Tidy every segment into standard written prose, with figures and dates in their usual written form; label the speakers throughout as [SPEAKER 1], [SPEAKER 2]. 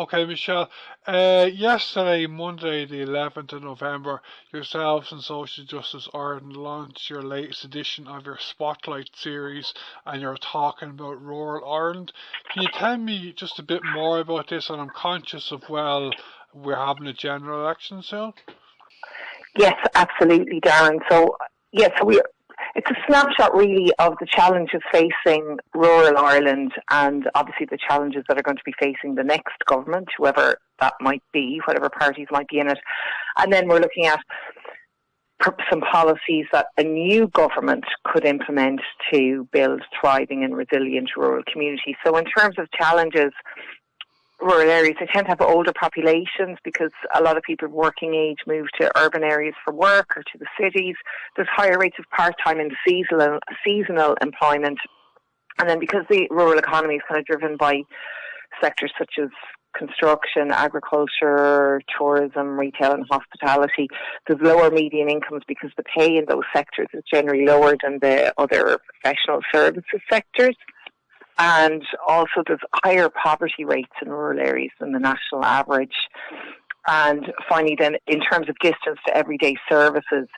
[SPEAKER 1] Okay, Michelle. Uh, yesterday, Monday, the 11th of November, yourselves and Social Justice Ireland launched your latest edition of your Spotlight series, and you're talking about rural Ireland. Can you tell me just a bit more about this? And I'm conscious of, well, we're having a general election soon.
[SPEAKER 2] Yes, absolutely, Darren. So, yes, so we it's a snapshot really of the challenges facing rural Ireland and obviously the challenges that are going to be facing the next government, whoever that might be, whatever parties might be in it. And then we're looking at some policies that a new government could implement to build thriving and resilient rural communities. So in terms of challenges, rural areas, they tend to have older populations because a lot of people of working age move to urban areas for work or to the cities. There's higher rates of part-time and seasonal, seasonal employment. And then because the rural economy is kind of driven by sectors such as construction, agriculture, tourism, retail and hospitality, there's lower median incomes because the pay in those sectors is generally lower than the other professional services sectors. And also there's higher poverty rates in rural areas than the national average. And finally then, in terms of distance to everyday services,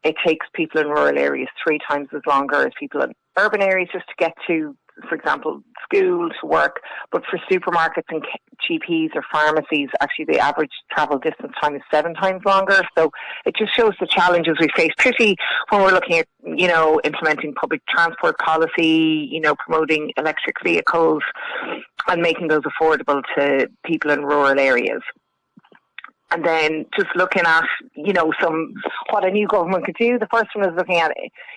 [SPEAKER 2] it takes people in rural areas three times as longer as people in urban areas just to get to, for example, school, to work. But for supermarkets and GPs or pharmacies, actually the average travel distance time is seven times longer. So it just shows the challenges we face, particularly when we're looking at, you know, implementing public transport policy, you know, promoting electric vehicles and making those affordable to people in rural areas. And then just looking at, you know, some what a new government could do. The first one is looking at,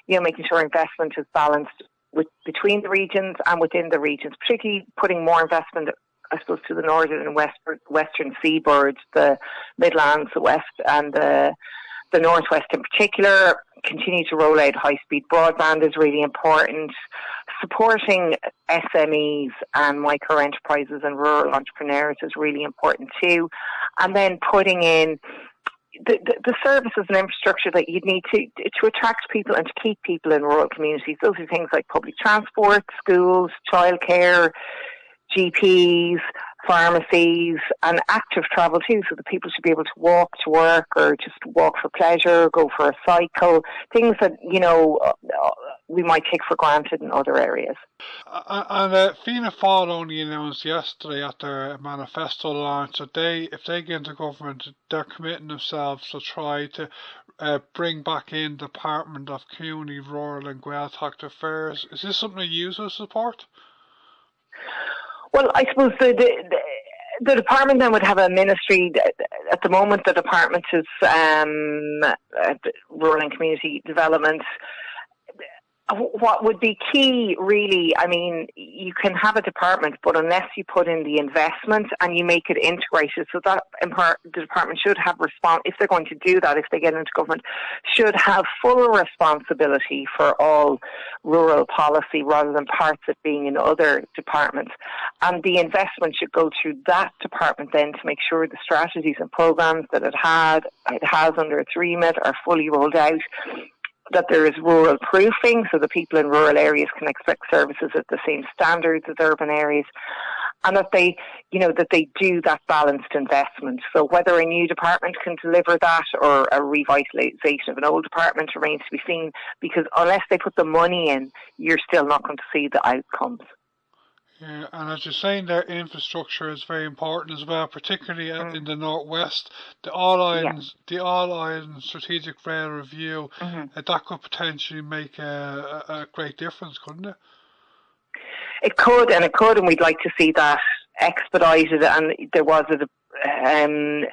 [SPEAKER 2] you know, making sure investment is balanced with between the regions and within the regions, particularly putting more investment, I suppose, to the northern and west, western seaboards, the Midlands, the west and the, the northwest in particular. Continue to roll out high-speed broadband is really important. Supporting SMEs and micro enterprises and rural entrepreneurs is really important too. And then putting in the, the, the services and infrastructure that you'd need to, to attract people and to keep people in rural communities. Those are things like public transport, schools, childcare, GPs, pharmacies and active travel too, so that people should be able to walk to work or just walk for pleasure, go for a cycle, things that, you know, uh, we might take for granted in other areas.
[SPEAKER 1] And uh, Fianna Fáil only announced yesterday at their manifesto launch that they, if they get into government, they're committing themselves to try to uh, bring back in Department of Community, Rural and Gaeltacht Affairs. Is this something you will support?
[SPEAKER 2] Well, I suppose the, the, the department then would have a ministry. At the moment, the department is um, rural and community development what would be key really, I mean, you can have a department, but unless you put in the investment and you make it integrated, so that in part, the department should have response, if they're going to do that, if they get into government, should have full responsibility for all rural policy rather than parts of being in other departments. And the investment should go through that department then to make sure the strategies and programs that it had, it has under its remit are fully rolled out that there is rural proofing so the people in rural areas can expect services at the same standards as urban areas and that they you know that they do that balanced investment so whether a new department can deliver that or a revitalization of an old department remains to be seen because unless they put the money in you're still not going to see the outcomes
[SPEAKER 1] Yeah, and as you're saying there, infrastructure is very important as well, particularly mm. in the northwest. The All Islands, yeah. the All Island Strategic Rail Review, mm -hmm. uh, that could potentially make a, a, a great difference, couldn't it?
[SPEAKER 2] It could, and it could, and we'd like to see that expedited. And there was a, um,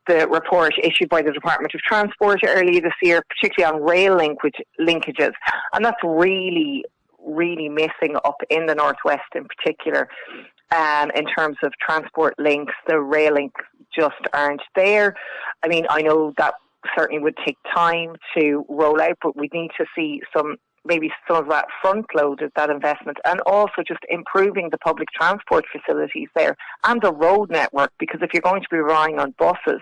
[SPEAKER 2] the report issued by the Department of Transport earlier this year, particularly on rail linkage, linkages, and that's really really missing up in the northwest in particular um, in terms of transport links the rail links just aren't there I mean I know that certainly would take time to roll out but we need to see some maybe some of that front loaded that investment and also just improving the public transport facilities there and the road network because if you're going to be relying on buses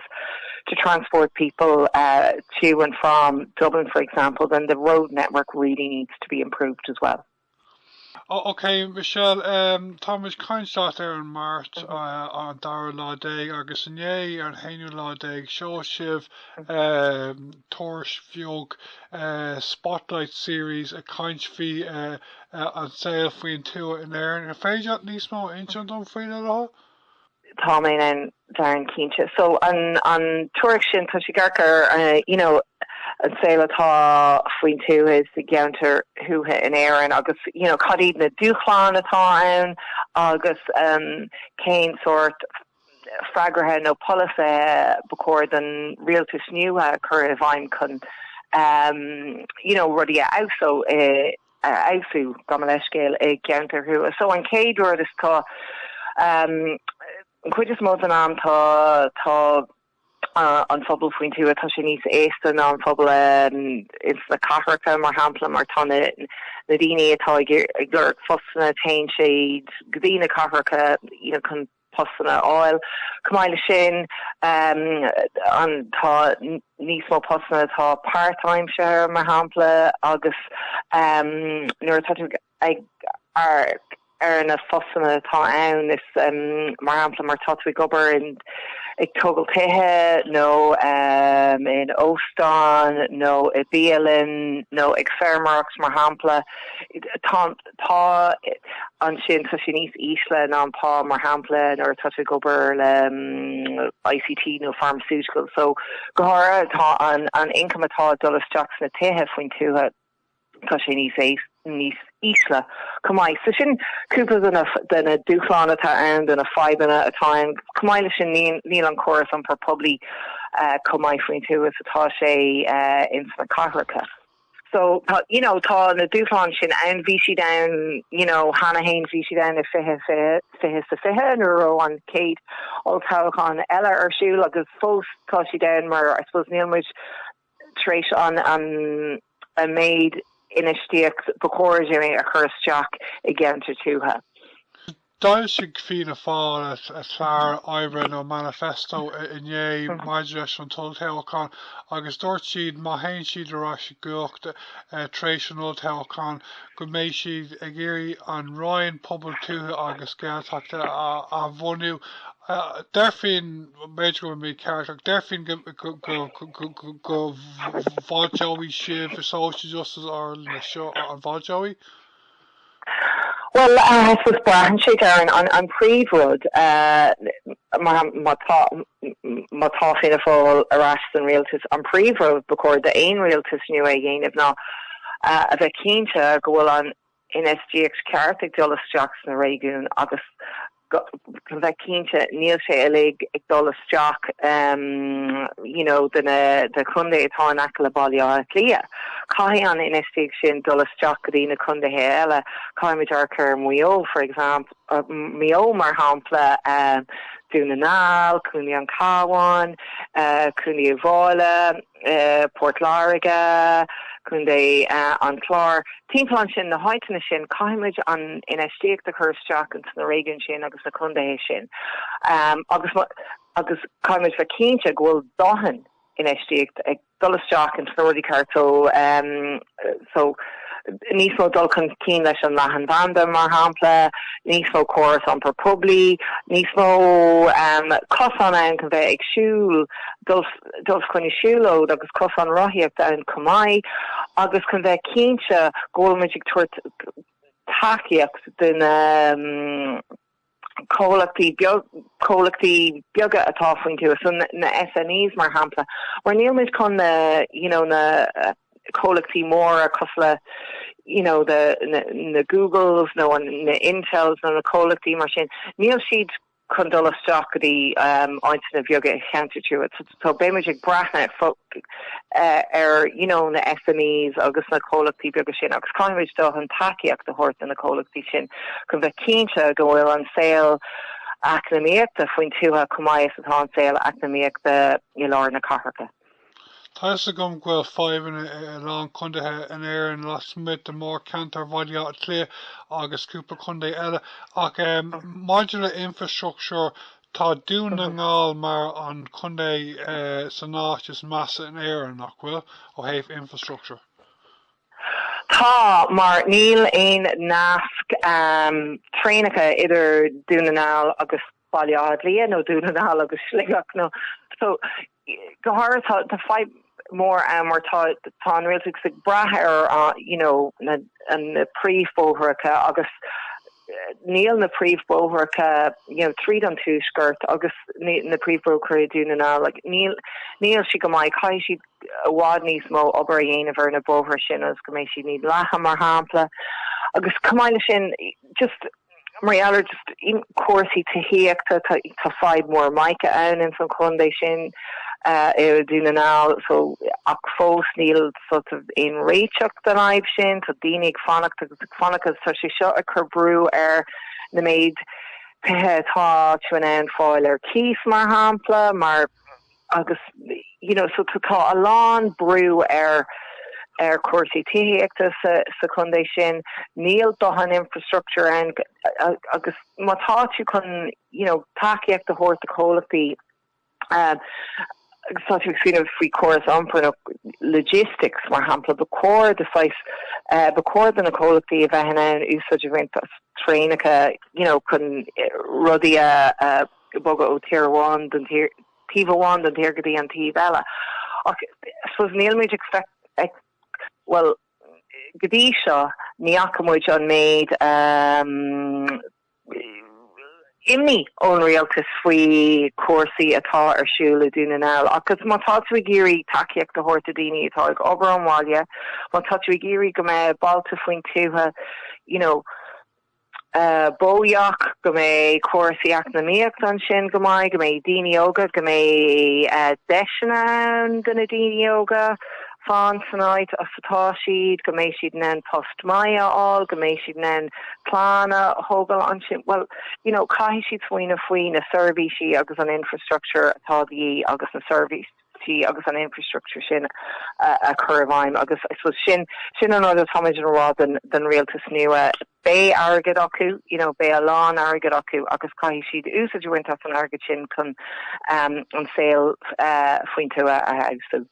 [SPEAKER 2] to transport people uh, to and from Dublin for example then the road network really needs to be improved as well.
[SPEAKER 1] Ok, Michelle, tá muid ag caint leat ar an Máirt an dara lá déag agus inné ar an haonú lá déag sheol sibh tuairisc bheag Spotlight Series ag caint faoi an saol faoin tuath in Éirinn. An féidir leat níos mó a insint dom faoi le do thoil?
[SPEAKER 2] Tá mé in ann, Darren, cinnte. So an an tuairisc sin, tá sé ag amharc ar you know an saol atá faoin tuath i gceantair thuaithe in Éirinn agus you know cad iad na dúshláin atá ann agus um cén sórt freagartha nó polasaithe ba chóir don rialtas nua a chur i bhfeidhm chun um you know rudaí a fheabhsú i a fheabhsú, gabh mo leithscéal, i gceantair thuaithe. So an chéad rud is tá an chuid is mó den am tá tá an phobal faoin tuath, tá sé níos aosta ná an phobal ins na cathracha, mar shampla, mar tá na na daoine atá ag ag lorg postanna, téann siad go dtí na cathracha you know chun postanna a fháil. Chomh maith leis sin, an tá níos mó postanna atá páirtaimseartha, mar shampla, agus nuair atá tú ag amharc ar na postanna atá ann, is mar shampla mar tá tú ag obair in ag tógáil tithe nó in óstán nó i bialann nó ag feirmeoireacht, mar shampla, tá pá ansin, tá sé níos ísle ná an pá, mar shampla, nuair atá tú ag obair le ICT nó pharmaceuticals. So, go háirithe, tá an an income atá ag dul isteach sna tithe faoin tuath, tá sé níos níos ísle chomh maith. So sin cúpla de na de na dúshláin atá ann, de na fadhbanna atá ann. Chomh maith leis sin, níl níl an córas iompair poiblí chomh maith faoin tuath is atá sé ins na cathracha. So tá, you know, tá na dúshláin sin ann, bhí siad ann, you know, cheana fhéin, bhí siad ann i 20, 20 is a 20 nuair a raibh an chéad olltoghchán eile ar siúl agus fós tá siad ann mar I suppose níl muid tar éis an, an, an méid infheistíocht ba chóir dúinn a chur isteach i gceantar tuaithe.
[SPEAKER 1] D'fhoilsigh Fianna Fáil a clár oibre nó manifesto inné maidir leis an olltoghchán agus dúirt siad má théann siad ar ais i gcumhacht tar éis an olltoghcháin go mbeidh siad ag iarraidh an Roinn Pobal Tuaithe agus Gaeltachta a athbhunú. Déarfainn, b'fhéidir go bhfuil mé mícheart, ach déarfainn go bhfáilteoidh sibh i Social Justice Ireland leis seo, an bhfáilteoidh?
[SPEAKER 2] Bhuel, I suppose braitheann sé, Darren, an príomhrud, má tá, má tá Fianna Fáil ar ais san rialtas, an príomhrud ba chóir d'aon rialtas nua a dhéanamh ná a bheith cinnte go bhfuil an infheistíocht ceart ag dul isteach sna réigiúin agus chun bheith cinnte, níl sé uilig ag dul isteach you know de na de chontae atá in aice le Baile Átha Cliath. Caithfidh an infheistíocht sin dul isteach go dtí na contaetha eile. Caithfimid amharc ar Mhaigh Eo, for example, Maigh Eo mar shampla, Dún na nGall, Contae an Chabháin, Contae Uíbh Fhailí, Port Láirge, Contae an Chláir. Timpeall ansin, na háiteanna sin, caithfimid an infheistíocht a chur isteach ins na réigiúin sin agus na contaetha sin agus agus caithfimid bheith cinnte go bhfuil dóthain infheistíocht ag dul isteach ins na rudaí ceart so so níos mó dul chun cinn leis an leathanbhanda mar shampla, níos mó córas iompar poiblí, níos mó cosán ann chun bheith ag siúl, dul dul fá choinne siúlóid agus cosán rothaíochta ann chomh maith agus chun bheith cinnte go bhfuil muid ag tabhairt tacaíocht do na comhlachtaí beag, comhlachtaí beaga atá faoin tuath, so na SMEs mar shampla, mar níl muid chun na, you know, na comhlachtaí móra cosúil le you know, the, na, na Googles nó an, na Intels nó na comhlachtaí mar sin, níl siad chun dul isteach go dtí áiteanna beaga i cheantar tuaithe. So beidh muid ag breathnú ar you know na SMEs agus na comhlachtaí beaga sin agus caithfimid dóthain tacaíocht a thabhairt do na comhlachtaí sin chun bheith cinnte go bhfuil an saol eacnamaíochta faoin tuath chomh maith is atá an saol eacnamaíochta i lár na cathracha.
[SPEAKER 1] Tá fhios agam go bhfuil fadhbanna i a lán contaetha in Éirinn lasmuigh de mhórcheantar Bhaile Átha Cliath agus cúpla contae eile ach maidir le infrastructúr tá Dún na nGall mar an contae san áit is measa in Éirinn, nach bhfuil, ó thaobh infrastructúr?
[SPEAKER 2] Tá, mar níl aon nasc traenacha idir Dún na nGall agus Baile Átha Cliath nó Dún na nGall agus Sligeach nó so go háirithe tá tá fadhb mór ann mar tá tá an rialtas ag brath ar you know na na príomhbhóithreacha agus níl na príomhbhóithreacha you know tríd an tuaisceart agus na príomhbhóithre i Dún na nGall like níl níl siad go maith caithfidh siad i bhfad níos mó obair a dhéanamh ar na bóithre sin agus go mbeidh siad níos leathan mar shampla agus chomh maith leis sin just Mar gheall ar just cúrsaí tithíochta, tá fadhb mór mica ann ins an chontae sin i Dún na nGall so ach fós níl sort of aon réiteach don fhadhb sin, tá daoine ag fanacht agus ag fanacht agus tá sé seo ag cur brú ar na méid tithe atá tú in ann fáil ar cíos mar shampla mar agus you know so tá a lán brú ar ar chúrsaí tithíochta sa sa chontae sin, níl dóthain infrastructure ann agus má tá tú chun you know tacaíocht a thabhairt do chomhlachtaí agus tá tú ag smaoineamh faoi chóras iompair nó logistics mar shampla, ba chóir do saghas ba chóir do na comhlachtaí a bheith in ann úsáid a bhaint as traenacha you know chun rudaí a bogadh ó tír amháin den tír, taobh amháin den tír go dtí an taobh eile. Ach I suppose níl muid ag feic, ag, bhuel, go dtí seo ní fhaca muid an méid imní ón rialtas faoi chúrsaí atá ar siúl i Dún na nGall. Agus má tá tú ag iarraidh tacaíocht a thabhairt do daoine atá ag obair ón bhaile, má tá tú ag iarraidh go mbeidh bailte faoin tuath, you know, bódheach, go mbeidh cúrsaí eacnamaíochta ansin go maith, go mbeidh daoine óga, go mbeidh deiseanna ann do na daoine óga fan san áit as atá siad, go mbeidh siad in ann post maith a fháil, go mbeidh siad in ann clann a thógáil ansin. Bhuel, you know, caithfidh siad smaoineamh faoi na seirbhísí agus an infrastructure atá de dhíth agus na seirbhísí agus an infrastructure sin a chur i bhfeidhm agus I suppose sin sin an rud atáimid ag rá don don rialtas nua. Beidh airgead acu, you know, beidh a lán airgead acu agus caithfidh siad úsáid a bhaint as an airgead sin chun an saol faoin tuath a fheabhsú.